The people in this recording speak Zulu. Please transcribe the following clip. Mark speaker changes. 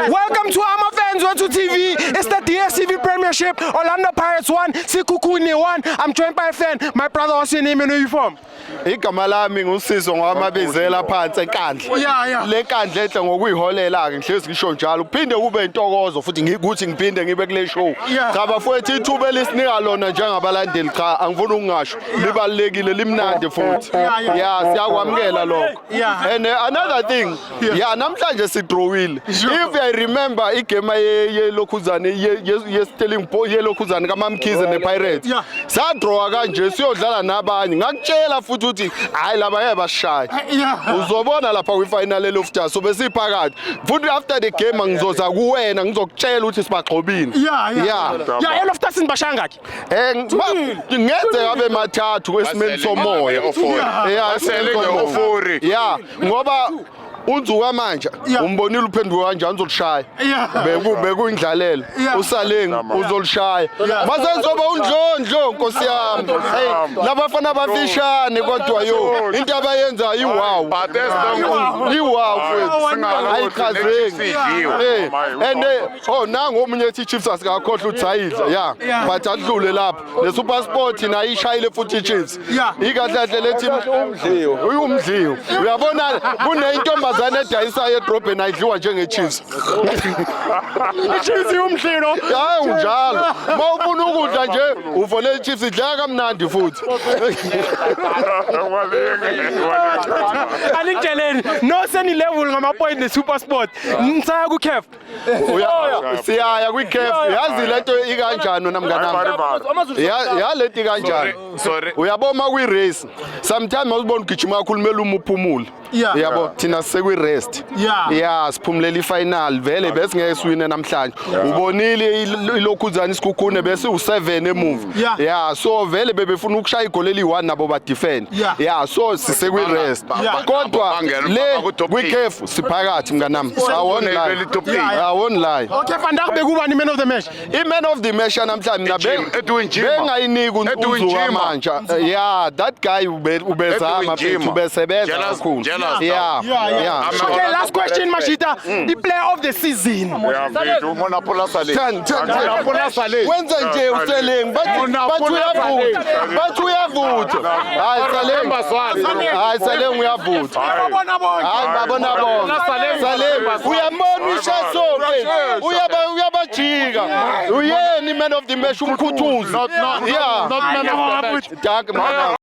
Speaker 1: Welcome to Ama Fans Wethu TV. It's the DStv Premiership. Orlando Pirates 1, Sekhukhune 1. I'm joined by a fan. My brother, what's your name and where you from?
Speaker 2: Igama lami nguSizo ngwamabizela phansi eNkandla. Le Nkandla enhle ngokuyiholela ke, ngihlezi ngisho njalo. Kuphinde kube intokozo futhi ngikuthi ngiphinde ngibe kule show. Cha bafowethu, ithuba elisinika lona njengabalandeli, cha, angifuni ukungasho, libalulekile, limnandi futhi. Yeah, siyakwamukela lokho. And another thing, yeah, namhlanje sidrowile. If I remember igame yelokhuzane ye-Sterling yelokhuzane kaMamkhize ne-Pirates, sadrawa kanje siyodlala nabanye. Ngakutshela futhi ukuthi hayi, laba ngeke basishaye. Uzobona lapha kwi-final eLoftus, so besiphakathi futhi. After the game ngizoza kuwena, ngizokutshela ukuthi sibagxobile.
Speaker 1: Yeah. Yeah, eLoftus nibashaya ngakhi?
Speaker 2: Ngenzeka abe mathathu kwesimeni somoya. Yeah,
Speaker 3: Basele
Speaker 2: esimeni somoya.
Speaker 3: nge-ofori.
Speaker 2: Yeah, ngoba unzuka manje umbonile uphenduka kanjani, uzolishaya. Bekuyindlalelo uSaleng uzolishaya masenzoba undlondlo, nkosi yami. Hey, labafana bafishane kodwa yo into abayenzayo iwow.
Speaker 3: But as long
Speaker 2: Iwow mfethu, ayichazeki.
Speaker 3: Idliwe.
Speaker 2: And oh, nangu omunye ethi Chiefs asikakhohlwa ukuthi ayidla, yeah, but adlule lapho ne-SuperSport nayo ishayile futhi i-Chiefs. Ikahle kahle lethi umdliwo uyumdliwo, uyabona kunentombazane edayisayo edrobheni, ayidliwa njenge-Chiefs.
Speaker 1: I-Chiefs iwumdlilo.
Speaker 2: Hayi, unjalo, uma ufuna ukudla nje ufonele i-Chiefs, idleka kamnandi futhi.
Speaker 1: Aningitsheleni. No, seni level ngama point ne-SuperSport. Nisaya ku CAF.
Speaker 2: Siyaya kwi-CAF. Yazi lento ikanjani wena mnganami? Ya, lento ikanjani?
Speaker 3: Sorry.
Speaker 2: Uyabona kwi-race sometimes awuzibona ugijima kakhulu, kumele uma uphumule. Yabo, thina sisekwi-rest. Ya, siphumulela i-final vele, besingeke siwine namhlanje. Ubonile ilokhuzana iSekhukhune bese u-7 emuva. Ya, so vele bebefuna ukushaya igoli eliyi-1, nabo badefend. Ya, so sisekwi-rest. Kodwa
Speaker 3: Bangena
Speaker 2: le
Speaker 3: ku-top eight.
Speaker 2: kwi-CAF siphakathi mnganami, I won't lie.
Speaker 3: Top eight.
Speaker 2: I won't lie.
Speaker 1: Okay, vandag bekubani man of the match?
Speaker 2: I-man of the match namhlanje mina
Speaker 3: Edwin Jima.
Speaker 2: bengayiniki
Speaker 3: Edwin
Speaker 2: uNzuka
Speaker 3: Jima.
Speaker 2: manje. Yeah, that guy ubezama
Speaker 3: Edwin
Speaker 2: mfethu,
Speaker 3: Jima.
Speaker 2: ubesebenza
Speaker 3: Jealous-
Speaker 2: kakhulu.
Speaker 3: jealous.
Speaker 2: Yeah.
Speaker 1: Okay, last question, Mashita. The player of the season.
Speaker 3: Yeah, mfethu, Monnapule Saleng.
Speaker 2: Ten, ten, ten.
Speaker 3: Monnapule Saleng.
Speaker 2: Wenza nje uSeleng, bathi uyavutha, bathi uyavutha. Hayi Saleng, hayi Saleng uyavutha.
Speaker 1: Babona bonke.
Speaker 2: Hayi, babona bonke. Saleng uyambona ushaso mfethu, uyabajika, uyeni man of the match umkhuthuzi.
Speaker 3: Not, not,
Speaker 2: Yeah.
Speaker 3: not man of the match.
Speaker 2: Danke mnganami.